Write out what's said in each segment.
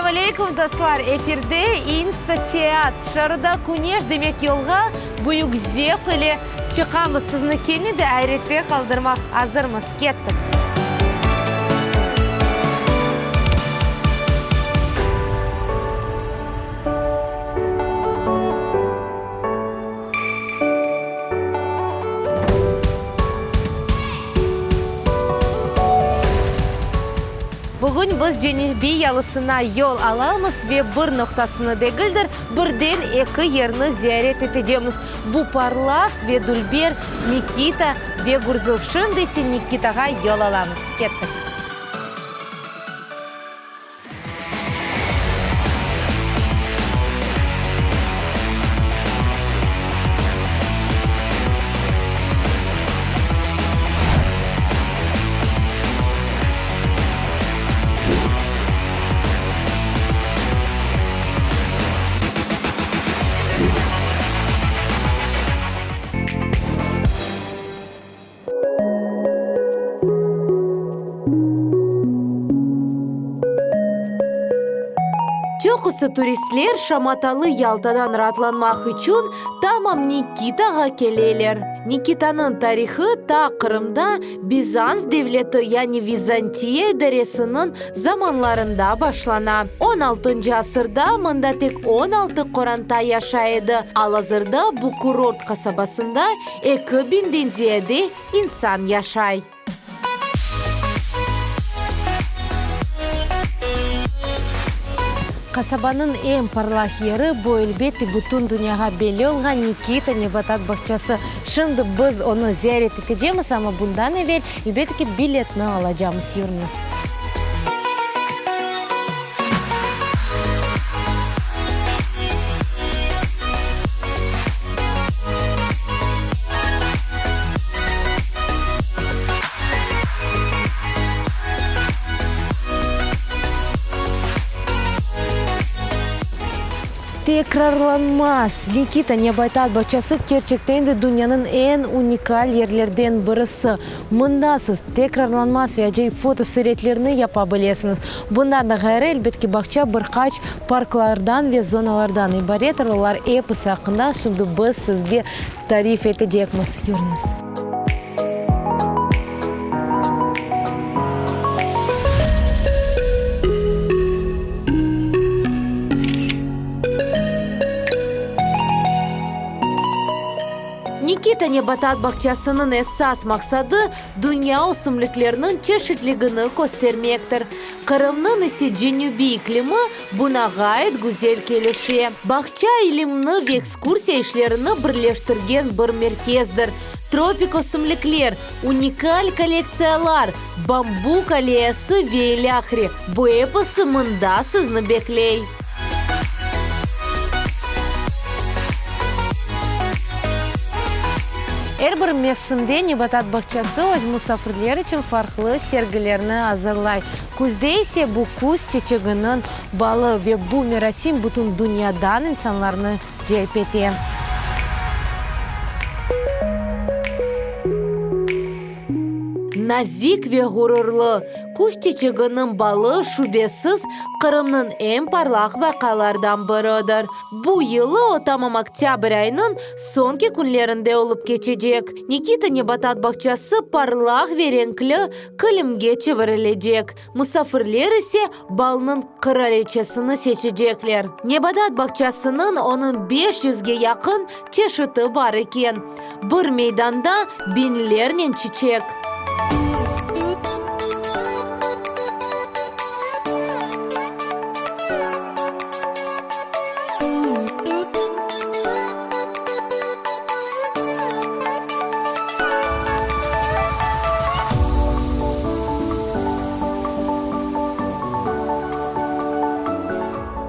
Selâm aleyküm, dostlar! Efirde İnsta-seyaat. Tışarıda küneş, demek yolğa büyük zevq ile çıqamız. Sizni kene de ayrette qaldırmaq azırmız. Kettik! Bugün biz Cenübiy yalısına yol alamız ve bir noqtasını degildir, birden eki yerni ziyaret etecemiz. Bu parlaq ve dülber Nikita ve Gurzuf. Şimdi ise Nikitağa yol alamız. Kettik! Çoqusı turistler şamatalı Yaltadan raatlanmaq içün tamam Nikitağa keleler. Nikitanıñ tarihı ta Qırımda Bizans devleti, yani Vizantiya idaresiniñ zamanlarında başlana. On altıncı asırda mında tek 16 qoranta yaşay edi, al-azırda bu kurort qasabasında Eki biñden ziyade insan yaşay. Qasabanıñ eñ parlaq yeri, bu, elbette, bütün dünyağa belli olğan Nikita nebatat bağçası. Şimdi biz onı ziyaret etecemiz, amma bundan evel, elbette ki, biletni alacamız. Yürüñiz. Tekrarlanmaz Nikita nebatat bağçası kerçekten de dünyanıñ eñ unikal yerlerden birisi. Mında siz tekrarlanmaz ve acayip fotosuretlerni yapa bilesiñiz. Bundan da ğayrı, elbet ki, bağça bir qaç parklardan ve zonalardan ibarettir. Olar episi aqqında şimdi biz sizge tarif etecekmiz. Yürüñiz. Nikita nebatat bağçasınıñ esas maqsadı, dünya ösümlikleriniñ çeşitligini köstermektir. Qırımnıñ ise cenübiy iklimi buña ğayet güzel kelişe. Bağça ilimni ve ekskursiya işlerini birleştirgen bir merkezdir. Tropik ösümlikler, unikal kollektsiyalar, bambuk alleyası ve ilâhre, bu episi mında sizni bekley. Er bir mevsimde nebatat bağçası öz musafirler içün farqlı sergilerni azırlay. Küzde ise bu küz çeçeginiñ balı ve bu merasim bütün dünyadan insanlarnı celp ete. Nazik ve ğururlı küz çeçeginiñ balı, şübesiz, Qırımnıñ eñ parlaq vaqialardan biridir. Bu yılı o tamam oktâbr ayınıñ soñki künlerinde olıp keçecek. Nikita nebatat bağçası parlaq ve renkli kilimge çevirilecek. Musafirler ise balnıñ qıraliçesini seçecekler. Nebatat bağçasınıñ onıñ beş yüzge yaqın çeşiti bar eken. Bir meydanda biñlernen çiçek.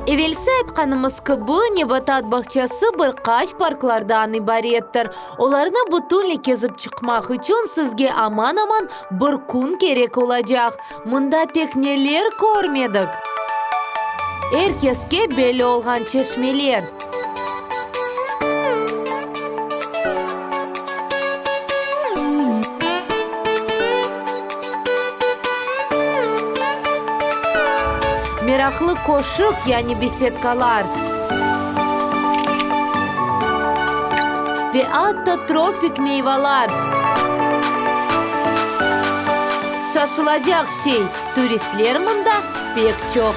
Evelsi aytqanımız kibi, nebatat bağçası bir qaç parklardan ibarettir. Olarnı bütünle kezip çıqmaq içün sizge aman-aman bir kün kerek olacaq. Mında tek neler körmedik! Er keske belli olğan çeşmeler. Meraqlı köşük, yani besedkalar. Ve atta tropik meyvalar. Şaşılacaq şey, turistler mında pek çoq.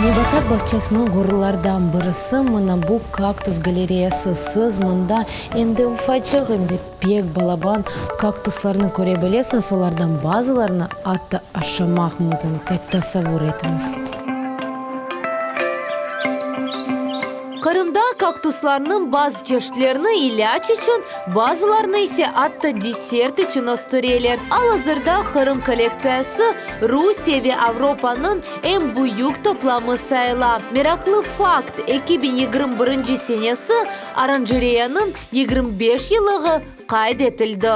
Nebatat bağçasınıñ ğururlardan birisi mına bu kaktus galereyası. Siz mında em de ufaçıq, em de pek balaban kaktuslarnı köre bilesiñiz, olardan bazılarını atta aşamaq mümkün, tek tasavvur etiñiz. Qırımda kaktuslarnıñ bazı çeşitlerini ilâc içün, bazılarını ise atta desert içün östüreler. Al-azırda Qırım kollektsiyası Rusiye ve Avropanıñ eñ büyük toplamı sayıla. Meraqlı fakt, 2021 senesi oranjereyanıñ 25 yıllığı qayd etildi.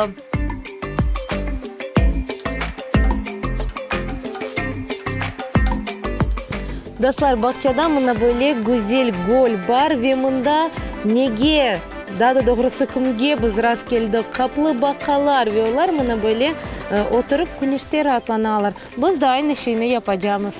Dostlar, bağçada mına böyle güzel göl bar ve mında nege, daa da doğrusı kimge biz rast keldik, qaplı baqalar ve olar mına böyle oturıp küneşte raatlanalar. Biz de aynı şeyni yapacamız.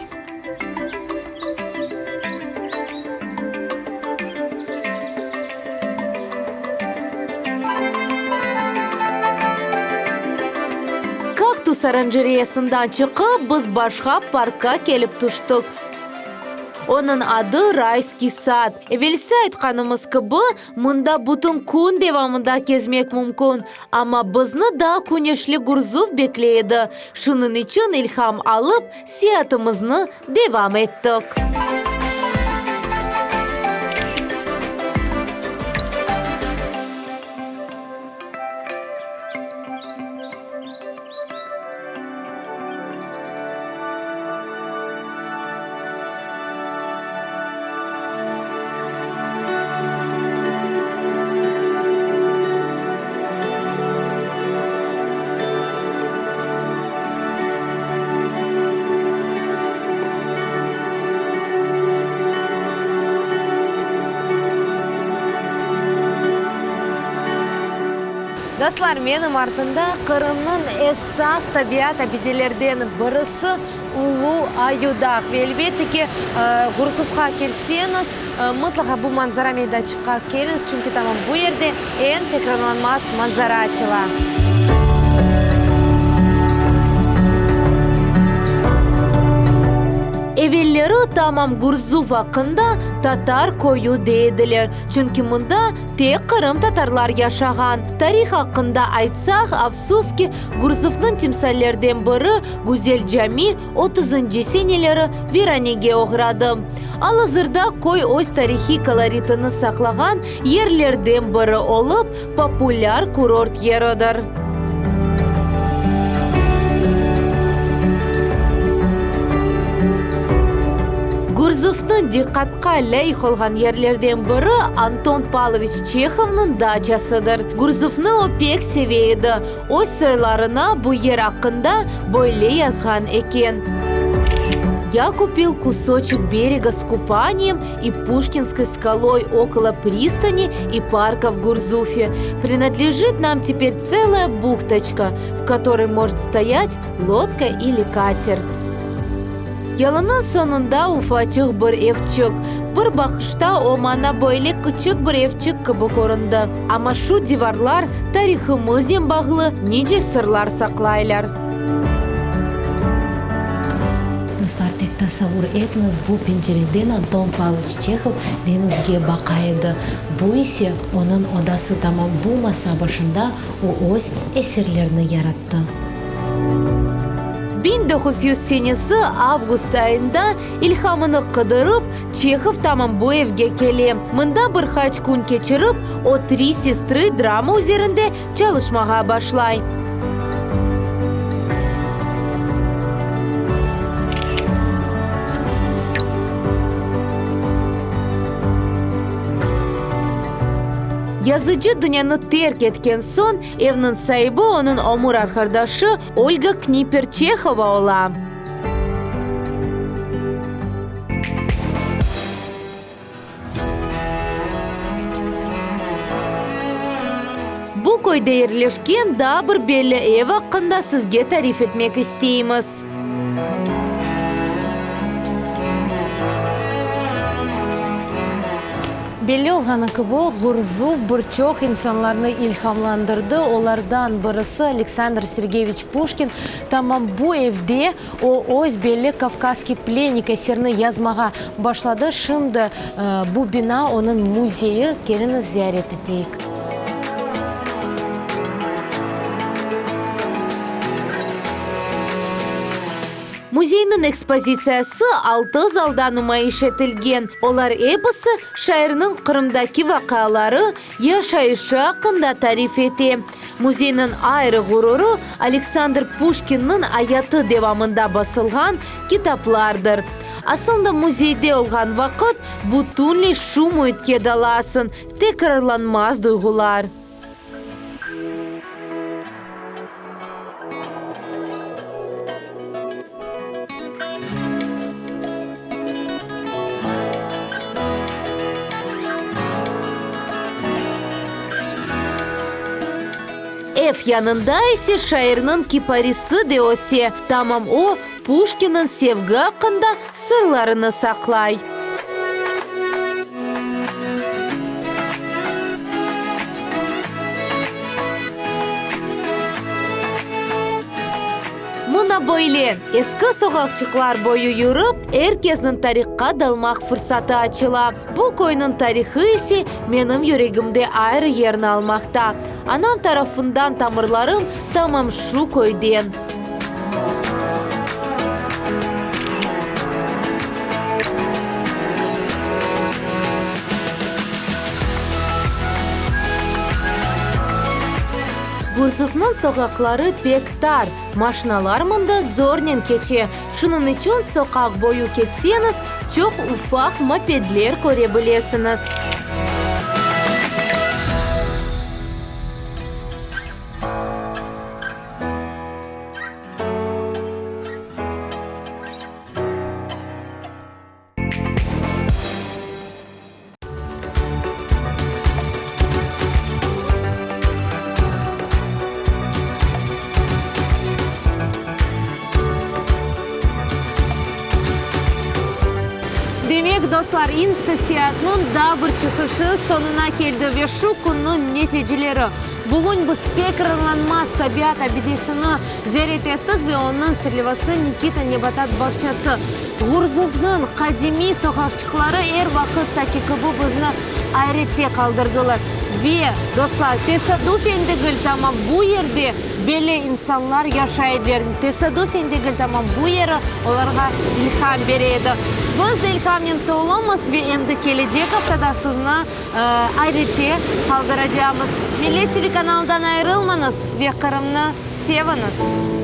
Kaktus oranjereyasından çıqıp, biz başqa parkqa kelip tüştik. Onıñ adı Rayskiy sad. Evelsi aytqanımız kibi, mında bütün kün devamında kezmek mümkün. Amma bizni daa küneşli Gurzuf bekley edi, şunıñ içün ilham alıp, seyaatımıznı devam ettik. Dostlar, menim artımda Qırımnıñ esas tabiat abidelerden birisi, Ulu Ayudağ. Ve elbette ki, Gurzufqa kelseñiz, mıtlaqa bu manzara meydançıqqa keliñiz, çünki tamam bu yerde eñ tekrarlanmaz manzara açıla. Evelleri tamam Gurzuf aqqında Tatar köyü dey ediler, çünki mında tek qırımtatarlar yaşağan. Tarih aqqında aytsaq, afsus ki, Gurzufnıñ timsallerden biri, Güzel cami, otuzıncı seneleri viranege oğradı. Al-azırda köy öz tarihiy koloritini saqlağan yerlerden biri olıp, populâr kurort yeridir. Gurzufnıñ diqqatqa lâyıq olğan yerlerden biri Anton Pavloviç Çehovnıñ daçasıdır. Gurzufnı o pek seve edi. Öz soylarına bu yer aqqında böyle yazğan eken, Ya kupil kusoçek berega s kupaniyem i Puşkinskoy skaloy okolo pristani i parka v Gurzufe. Prinadlejit nam teper tselaya buhtoçka, v kotoroy может stoyat lodka ili kater. Yılınıñ soñunda ufaçıq bir evçik. Bir baqışta o maña böyle küçük bir evçik kibi köründi. Amma şu divarlar tarihımıznen bağlı nice sırlar saqlaylar. Dostlar, tek tasavvur etiñiz, bu pencereden Anton Pavloviç Çehov deñizge baqa edi. Bu ise onıñ odası, tamam bu masa başında o öz eserlerini yarattı. 1900 senesi avgust ayında ilhamını qıdırıp, Çehov tamam bu evge kele. Mında bir qaç kün keçirip, o Tri sestrı drama üzerinde çalışmağa başlay. Yazıcı dünyanı terk etken soñ, Evniñ saibi onıñ ömür arqadaşı Olga Kniper-Çehova ola. bu köyde yerleşken daa bir belli ev aqqında sizge tarif etmek isteymiz. Belli olğanı kibi, Gurzuf bir çoq insanlarnı ilhamlandırdı. Olardan birisi, Aleksandr Sergeyeviç Puşkin. Tamam bu evde o, öz belli Kavkazskiy plennik eserini yazmağa başladı. Şimdi bu bina onıñ müzeyi. Keliñiz, ziyaret eteyik. Müzeyniñ ekspozitsiyası altı zalda numayış etilgen, olar episi şairniñ Qırımdaki vaqiaları, yaşayışı aqqında tarif ete. Müzeyniñ ayrı ğururı, Aleksandr Puşkinniñ ayatı devamında basılğan kitaplardır. Asılında müzeyde olğan vaqıt bütünley şu müitke dalasıñ, tekrarlanmaz duyğular. Ev yanında ise şairniñ kiparisi de öse, tamam o, Puşkinniñ sevgi aqqında sırlarını saqlay. Mına böyle, eski soqaqçıqlar boyu yürip, er kesniñ tarihqa dalmaq fırsatı açıla. Bu köyniñ tarihı ise menim yüregimde ayrı yerni almaqta. Anam tarafından tamırlarım tamam şu köyden. Gurzufnıñ soqaqları pek tar, maşinalar mında zornen keçe, şunıñ içün soqaq boyu ketseñiz, çoq ufaq mopedler köre bilesiñiz. Demek, dostlar, İnsta seyaatnıñ daa bir çıqışı soñuna keldi ve şu künniñ neticeleri. Bugün biz tekrarlanmaz tabiat abidesini ziyaret ettik ve onıñ serlevası Nikita nebatat bağçası. Gurzufnıñ qadimiy soqaqçıqları er vaqıttaki kibi bizni ayrette qaldırdılar. Ve, dostlar, tesadufen degil, tamam bu yerde belli insanlar yaşay ediler, tesadufen degil, tamam bu yeri olarğa ilham bere edi. Biz de ilhamnen tolumız ve endi kelecek aftada sizni ayrette qaldıracamız. Millet telekanalından ayırılmañız ve Qırımnı seviñiz!